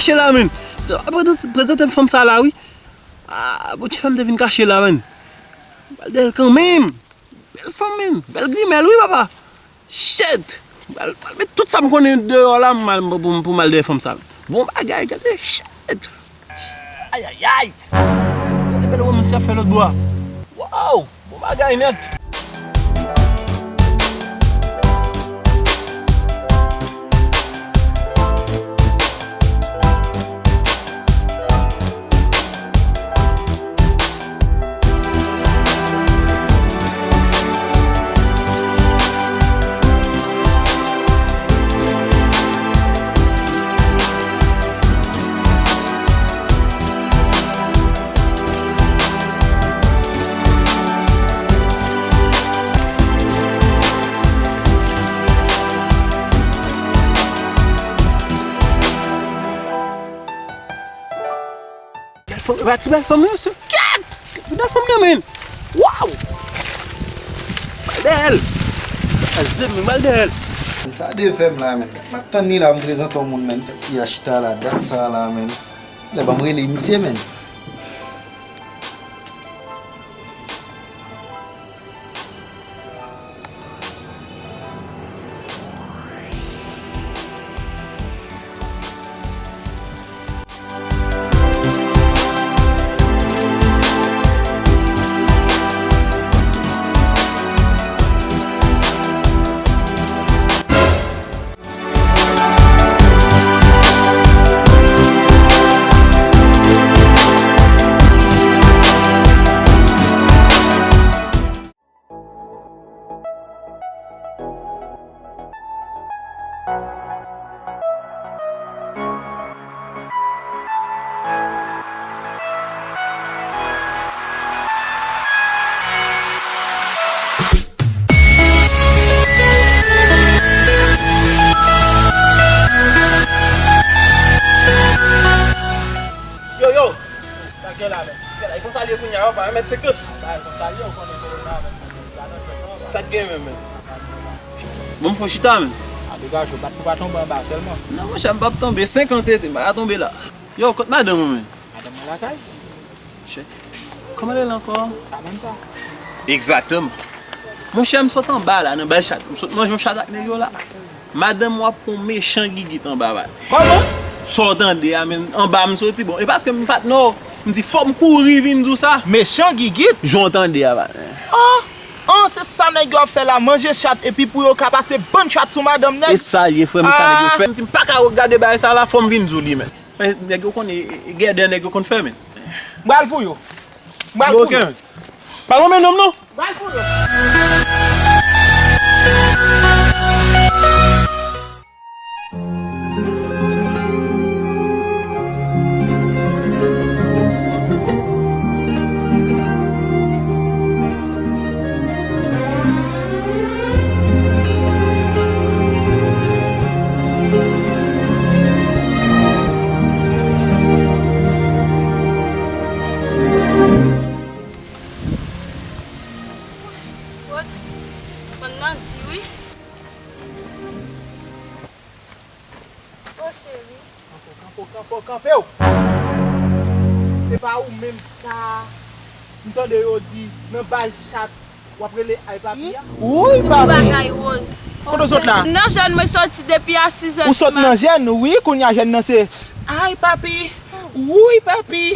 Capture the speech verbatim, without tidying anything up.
kache la, menn. Se pa prezante, prezante m fanm sa la, wi. Ah, bon, ti fanm te vin kache la, menn. Bal dèyè l kanmenm. Bèl fanm, menn. Bèl grimèl, wi, papa. Shit! Pral, pral met tout sa m konnen deyò la, m al pou, pou, pou m al dèyè fanm sa. Bon bagay, gade, shit! Ayayay! Gade bèl wòm misye ap fè lòt bò a. Wow! Bon bagay nèt! Bèl fanm, pa ti bèl fanm nan, se gad! Gad fanm nan, menn! Waw! Bèl! Azèm, menn, bèl! Sa de fè m la, menn. M ap tann li la, m prezante yon moun, menn. Fè fi a chita la, dat sa la, menn. Lè ban m rele misye, menn. Yo, yo! Sa k gen la, menn? Sa k gen la? E konsa l ye kounye a, yo, pa yon mèt senkant. Sa k gen menm, menn? Bon, m fò chita, menn. A, degaje w, bat pou pa tonbe anba sèlman. Non, monchè, m p ap tonbe. Senkant tete, m pa ka tonbe la. Yo, kot madanm ou, menn? Madanm mwen lakay. Monchè, kòman l rele ankò? Samantha. Egzakteman. Monchè, m sot anba la, nan bay chat. M sot manje yon chat ak nèg yo la. Madanm w ap pran yon mechan gigit anba, patnè. Kòman? Sa w tande a, menn, anba m soti. Bon, e paske m pa t nò. M di, fò m kouri vin di w sa. Mechan gigit? Jan w tande a, patnè. Ah! Ah, se sa nèg yo ap fè la, manje chat, epi pou yo ka pase bann chat sou madanm nèg. E sa l ye, frè m, e sa nèg yo fè. Ah! M di, m pa ka gade bagay sa la, fò m vin di w li, menn. Men nèg yo konn, e, e, gèdè nèg yo konn fè, menn. M pral pou yo. M pral pou yo. Oke, menn. Pa lonmen nonm non. M pral pou yo. Woz, konn nan di wi. O cheri. Kanpe w, kanpe w, kanpe w, kanpe w! Se pa ou menm sa m tande yo di nan bay chat w ap rele ay papi a? Wi, papi. Kote w sot la? Nan jèn mwen soti depi a sis è dimaten. Ou sot nan jèn, wi, kounye a jèn nan se ay papi. Wi, papi.